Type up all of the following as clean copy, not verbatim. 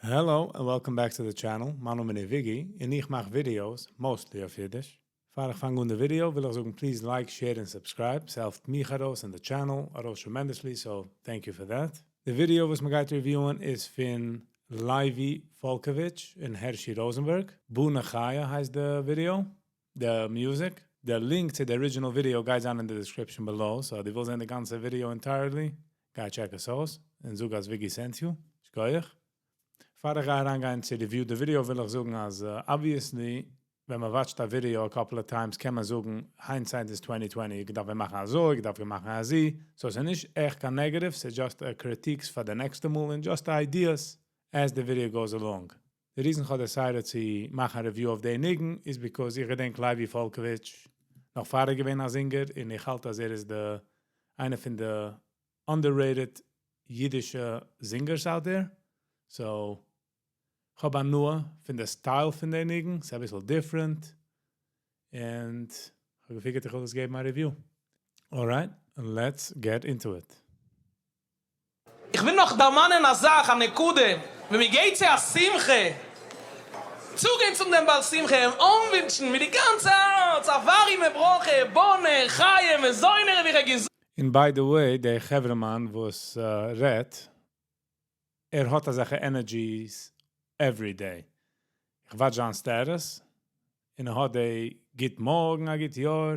Hello and welcome back to the channel, מיין נאמען איז וויגי און איך מאך videos, mostly אויף אידיש. פאר איך פאנג אן די ווידעא וויל איך זאגן please like, share און subscribe, ס'העלפט מיך ארויס און די channel ארויס tremendously, so thank you for that. די ווידעא וואס מ'גייט review ען איז פון לייבי פאלקאוויטש און הערשי ראזענבערג, בונה חיה הייסט די ווידעא, די music. די link צו די original video גייט זיין אין די description below, so אז דו ווילסט זען די גאנצע video entirely, גיי check עס אויס, און זאג אז וויגי sent you. שכוח. פאר איך גיי אריינגיין צו review די ווידעא וויל איך זאגן אז obviously ווען מען watch ט א ווידעא א couple of times קען מען זאגן hindsight is twenty twenty, איך דארף ווען מאכן אזוי, איך דארף ווען מאכן אזי, so ס'איז נישט עכט קיין negative, ס'איז just critiques פאר די נעקסטע מאל און just ideas as די video goes along. די reason כ'האב decided צו מאכן א review אויף די ניגון איז because איך געדענק לייבי פאלקאוויטש נאך פאר ער איז געווען א זינגער און איך האלט אז ער איז די איינע פון די underrated אידישע זינגערס out there, so כ'האב הנאה פון די style פון די ניגון, ס'איז אביסל different, און כ'האב געפיגערט איך וויל עס געבן א review. Alright, let's get into it. איך וויל נאך דערמאנען א זאך, א נקודה, ווען מען גייט צו א שמחה, צוגיין צום דעם בעל שמחה, אים אנווינטשן מיט די גאנצע הארץ א ווארימע ברכה, בונה, חיה, מזוני רוויחי, געזונט. און by the way, דער חברה'מאן וואס רעדט, ער האט אזעלכע energies every day. איך watch זיין status, און ער האט די גוט מארגן, א גוט יאר,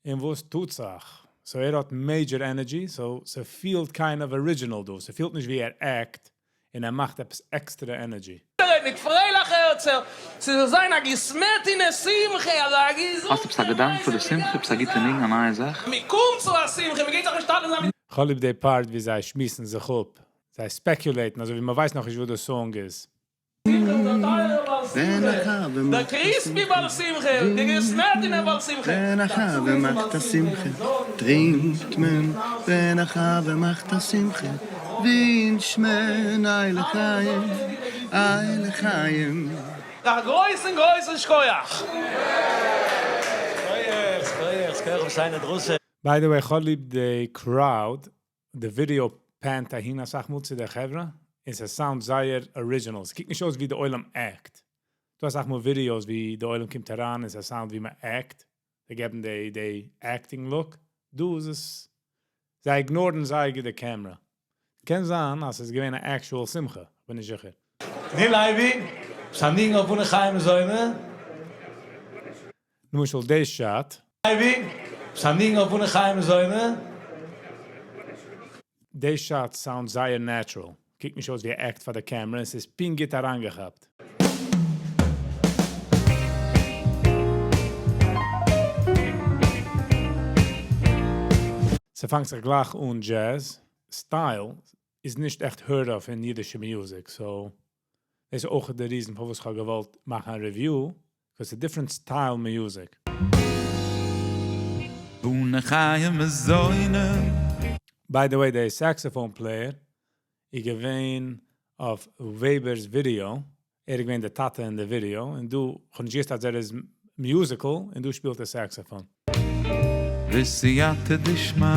און וואס טוט זיך. So ער האט major energy, so ס'פילט kind of original דא, ס'פילט נישט ווי ער act און ער מאכט עפעס עקסטערע energy. מיט פרייליכע הערצער, ס'זאל זיין א געשמעטינע שמחה, אזא געזונטע האסט עפעס א געדאנק פאר די שמחה? עפעס א גוטע ניגון? א נייע זאך? מ'קומט צו א שמחה, מ'גייט זיך משתדל זיין מיט. כ'האב ליב די part ווי זיי שמועסן זיך אפ, זיי speculate ן אזוי ווי מ'ווייסט נאכנישט וואס די song איז. שמחה איז דער טייערער בעל שמחה, דער crispy בעל שמחה, דער געשמעטינער בעל שמחה. ווען א חבר מאכט א שמחה טרינקט מען, ווען א חבר מאכט א שמחה ווינטשט מען, איי לחיים, איי לחיים. א גרויסן גרויסן שכוח! שכוח, שכוח, שכוח אויף שיינע דרשה. By the way, כ'האב ליב די crowd, די ווידעא pan ט אהין אסאך מאל צו די חברה, און ס' sound זייער original, ס'קוקט נישט אויס ווי די עולם act, ס'דא אסאך מאל ווידעאס ווי די עולם קומט אריין און ס' sound ווי מ'עקט, זיי געבן די די acting look, דא איז עס זיי ignore ן זייער גוט די קעמרע, קען זיין אז ס'איז געווען א actual שמחה, כ'בין נישט זיכער. ני לייבי, ס'א ניגון אויף בני חיים מזוני. למשל די shot. לייבי, ס'א ניגון אויף בני חיים מזוני. די shot sound זייער natural, קוקט נישט אויס ווי א act פאר די קעמרע און ס'איז פונקט גוט אריינגעכאפט. ס'פאנגט זיך גלייך אן jazz style איז נישט עכט heard of אין אידישע music, so דאס איז אויך די reason פארוואס כ'האב געוואלט מאכן א review, because ס'איז different style music. בני חיים מזוני. By the way די saxophone player איז געווען אויף וועבער'ס ווידעא, ער איז געווען די טאטע אין די ווידעא, און דא, כ'האב נישט געוואוסט אז ער איז musical, און דא שפילט ער saxophone. בסייעתא דשמיא,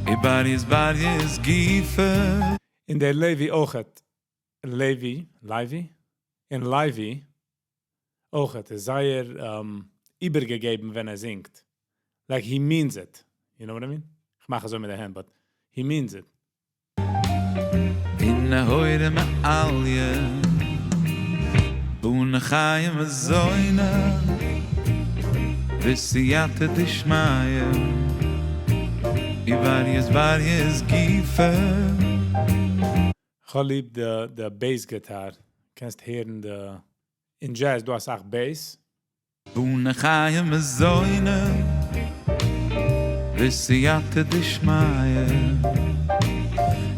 איבער איז בר איז גופא. און דער לוי אויכעט, לוי, לייבי? און לייבי אויכעט איז זייער איבערגעגעבן ווען ער זינגט, like he means it, you know what I mean? כ'מאך אזוי מיט די הענט but he means it. אין נהורא מעליא בני חיים וזונה בסייעתא דשמיא איבער איז גופא. כ'האב ליב די bass guitar, קענסט הערן די, אין jazz דא אסאך bass. בני חיים מזוני בסייעתא דשמיא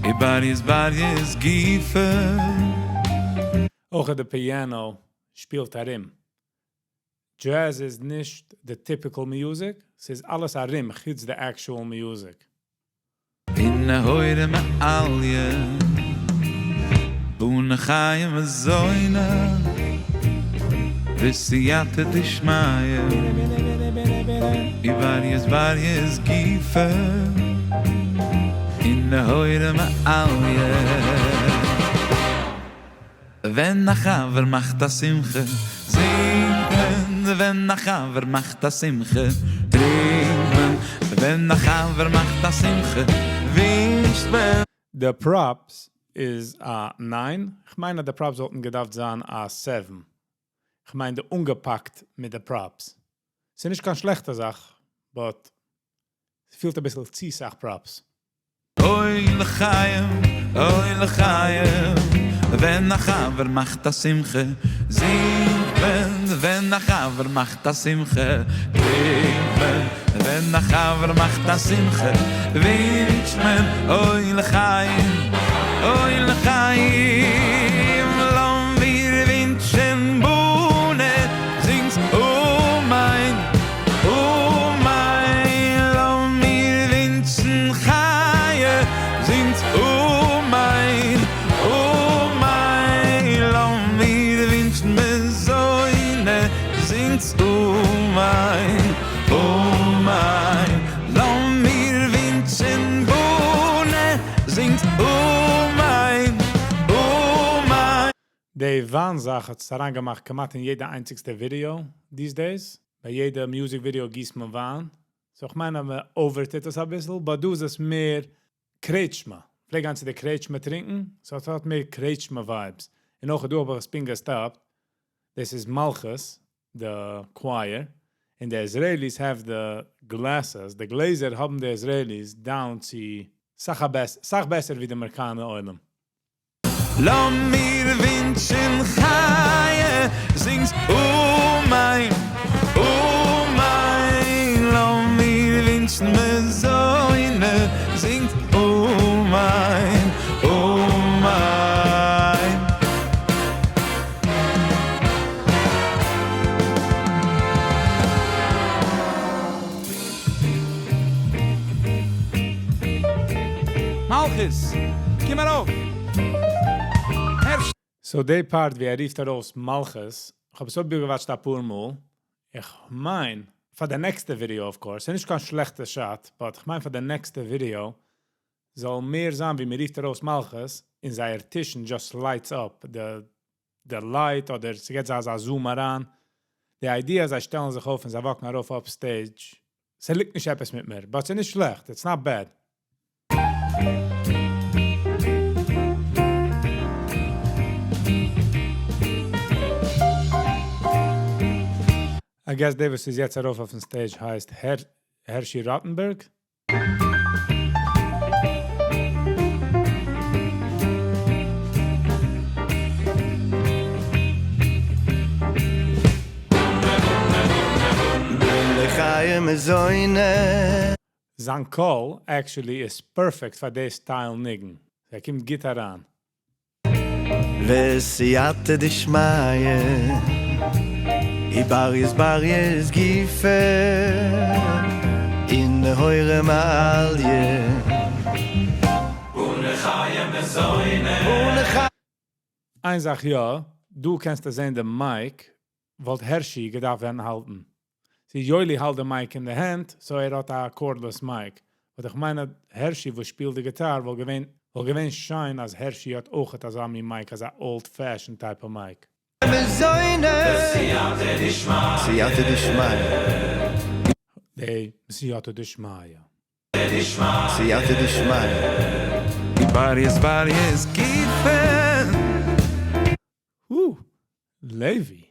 איבער איז גופא. אויך די piano שפילט ארום. Jazz איז נישט די typical music, ס'איז אלעס ארום חוץ די actual music. אין נהורא מעליא בני חיים מזוני בסייעתא דשמיא איבער איז גופא אין נהורא מעליא. ווען א חבר מאכט א שמחה, זינגט מען, ווען א חבר מאכט א שמחה, טרינקט מען, ווען א חבר מאכט א שמחה, ווינטשט מען. די props איז א 9, כ'מיין אז די props וואלטן געדארפט זיין א 7. כ'מיין די אנגעפאקט מיט די props. ס'איז נישט קיין שלעכטע זאך, but ס'פעלט אביסל צו סאך props. אוי לחיים, אוי לחיים, ווען א חבר מאכט א שמחה, זינגט מען, ווען א חבר מאכט א שמחה, טרינקט מען, ווען א חבר מאכט א שמחה, ווינטשט מען, אוי לחיים, אוי לחיים, לאמיר ווינטשן בונה, זינגטס אמן, אמן, לאמיר ווינטשן חיה, זינגטס אמן, אמן, לאמיר ווינטשן מזוני, זינגטס אמן, אמן, לאמיר ווינטשן בונה, זינגטס אמן, אמן. די וויין זאך האט זיך אריינגעמאכט כמעט אין יעדע איינציגסטע video these days. ביי יעדע music video גיסט מען וויין. So איך מיין, מען overטוט עס אביסל, but דא איז עס מער קרעטשמע. פלעג גיין צו די קרעטשמע טרינקען, so עס האט מער קרעטשמע vibes. און אויך דא האב איך עס פונקט געסטאפט. דאס איז מלכות, the choir. And the Israelis have the glasses, the גלעזער האבן די Israelis down צו סאך סאך בעסער ווי די אמעריקאנער עולם. לאמיר ווינטשן חיה, זינגטס אמן, אמן. לאמיר ווינטשן מזוני, זינגטס אמן, אמן. מלכות, קום ארויף. So די part ווי ער רופט ארויס מלכות, איך האב עס געוואטשט א פאר מאל. איך מיין, פאר די נעקסטע video, of course, ס'איז נישט קיין שלעכטע shot, but איך מיין פאר די נעקסטע video, זאל מער זיין ווי מען רופט ארויס מלכות, און זייער טישן just lights up, the light, אדער ס'גייט אזא zoom אריין. די idea, זיי שטעלן זיך אויף און זיי וואקן ארויף אויף stage, ס'ליגט נישט עפעס מיט מיר, but ס'איז נישט שלעכט, it's not bad. I guess דער וואס איז יעצט ארויף אויפן stage הייסט Hershey Rottenberg. לחיים מזוני. זיין קול actually is perfect פאר די style ניגון. ער קומט גוט אריין. וסייעתא דשמיא, בריות בריות גופא, אין נהורא מעליא. ולחיים מזוני. איין זאך יא, דא קענסטו זען די mic, וואלט Hershey געדארפט ווערן האלטן. זי יולי האלט די mic אין די האנט, so ער האט א cordless mic. But איך מיין, Hershey, וואס שפילט די גיטאר, וואלט געווען שיין, אז Hershey האט אויך אזא מין mic, אזא old-fashioned type of mic. מזוני. סייעתא דשמיא. די סייעתא דשמיא. סייעתא דשמיא. בריות בריות גופא. Levi.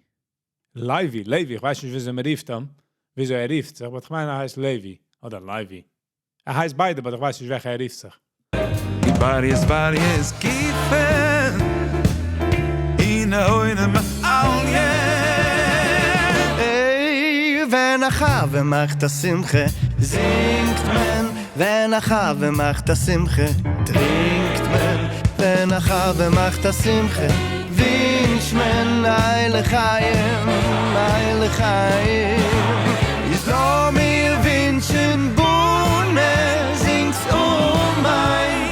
Levi, Levi, איך ווייס נישט, וויאזוי מען רופט אים. וויאזוי ער רופט זיך, אבער איך מיין, ער הייסט Levi. אדער Levi. ער הייסט ביידע, אבער איך ווייס נישט, וועלכער ער רופט זיך. בריות בריות גופא. אין נהורא מעליא. היי, ווען א חבר מאכט א שמחה, זינגט מען. ווען א חבר מאכט א שמחה, טרינקט מען. ווען א חבר מאכט א שמחה, ווינטשט מען. איי לחיים, איי לחיים. איז לאמיר ווינטשן בונה, זינגטס אמן,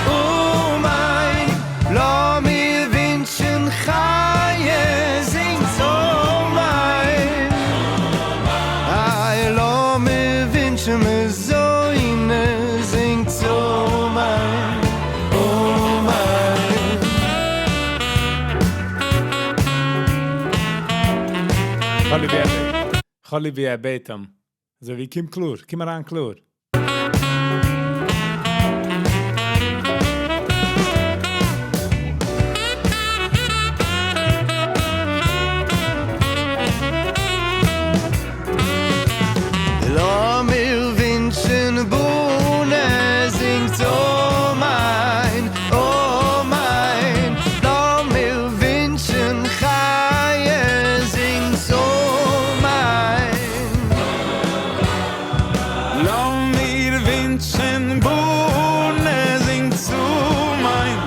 אמן. לאמיר ווינטשן חיה, זינגטס אמן. איי, לאמיר ווינטשן מזוני, זינגטס אמן, אמן. כ'האב ליב ווי ער בעט אים. אזוי ווי קום קלאר, קום אריין קלאר. לאמיר ווינטשן בונה זינגט אמן, אמן. לאמיר ווינטשן חיה זינגט אמן. לאמיר ווינטשן בונה זינגט אמן,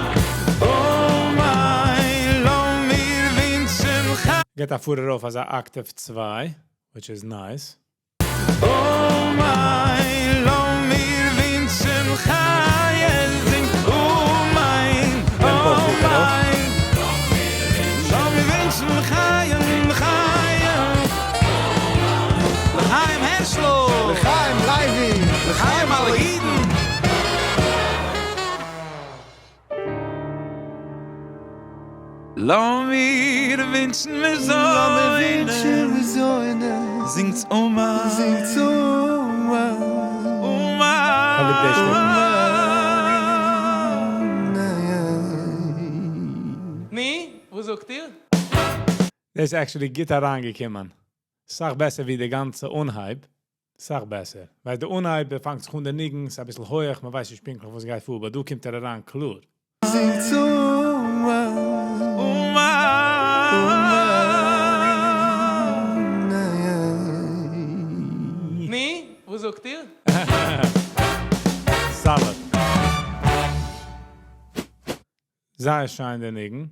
אמן. לאמיר ווינטשן חיה. גייט ער פאר ארויף אזא octave 2, which is nice. אמן, לאמיר ווינטשן חיה זינגט אמן, Tempo פארט ארויף. אמן. לאמיר ווינטשן חיה, חיה. לחיים הערשלו. לחיים לייבי. לחיים אלע אידן. לאמיר ווינטשן לאמיר ווינטשן מזוני. מזוני. זינגט אמן. זינגט אמן. כ'האב ליב די שטיקל. ני, וואס זאגט איר? דאס איז actually גוט אריינגעקומען. סאך בעסער ווי די גאנצע אנהייב. סאך בעסער. ווייל די אנהייב פאנגט זיך אן די ניגון, ס'איז א ביסל הויך, מען ווייסט נישט פונקטליך וואס גייט פאר, אבער דא קומט ער אריין קלאר. זינגט אמן. אמן. ני, וואס זאגט איר? Solid. זייער שיין דער ניגון.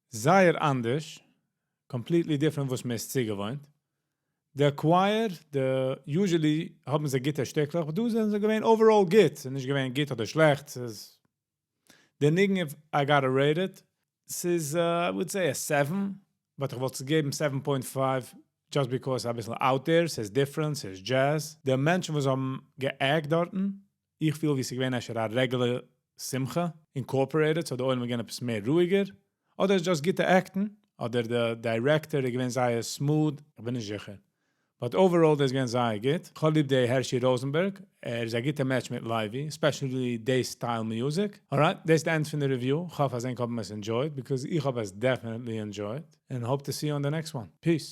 זייער אנדערש. Completely different וואס מען איז צוגעוואוינט. דער choir, די usually האבן זיי גוטע שטיקלעך, אבער דא זענען זיי געווען overall גוט. ס'איז נישט געווען גוט אדער שלעכט. ס'איז דער ניגון, if I gotta rate it, ס'איז, I would say a 7, but איך וואלט עס געבן 7.5 just because א ביסל out there, ס'איז different, ס'איז jazz. די מענטשן וואס האבן גע act דארטן, איך פיל ווי ס'איז געווען אפשר א regular שמחה, incorporated, so די עולם געווען עפעס מער רואיגער. אדער just גוטע acting, אדער די director איז געווען זייער smooth, איך בין נישט זיכער. But overall, דאס איז געווען זייער גוט. איך האב ליב די Hershey Rosenberg. ער איז א גוטע match מיט Levy, especially די style music. Alright, דאס איז the end פון די review. איך האף אז ענק האבן עס enjoyed, because איך האב עס definitely enjoyed. And hope to see you on the next one. Peace.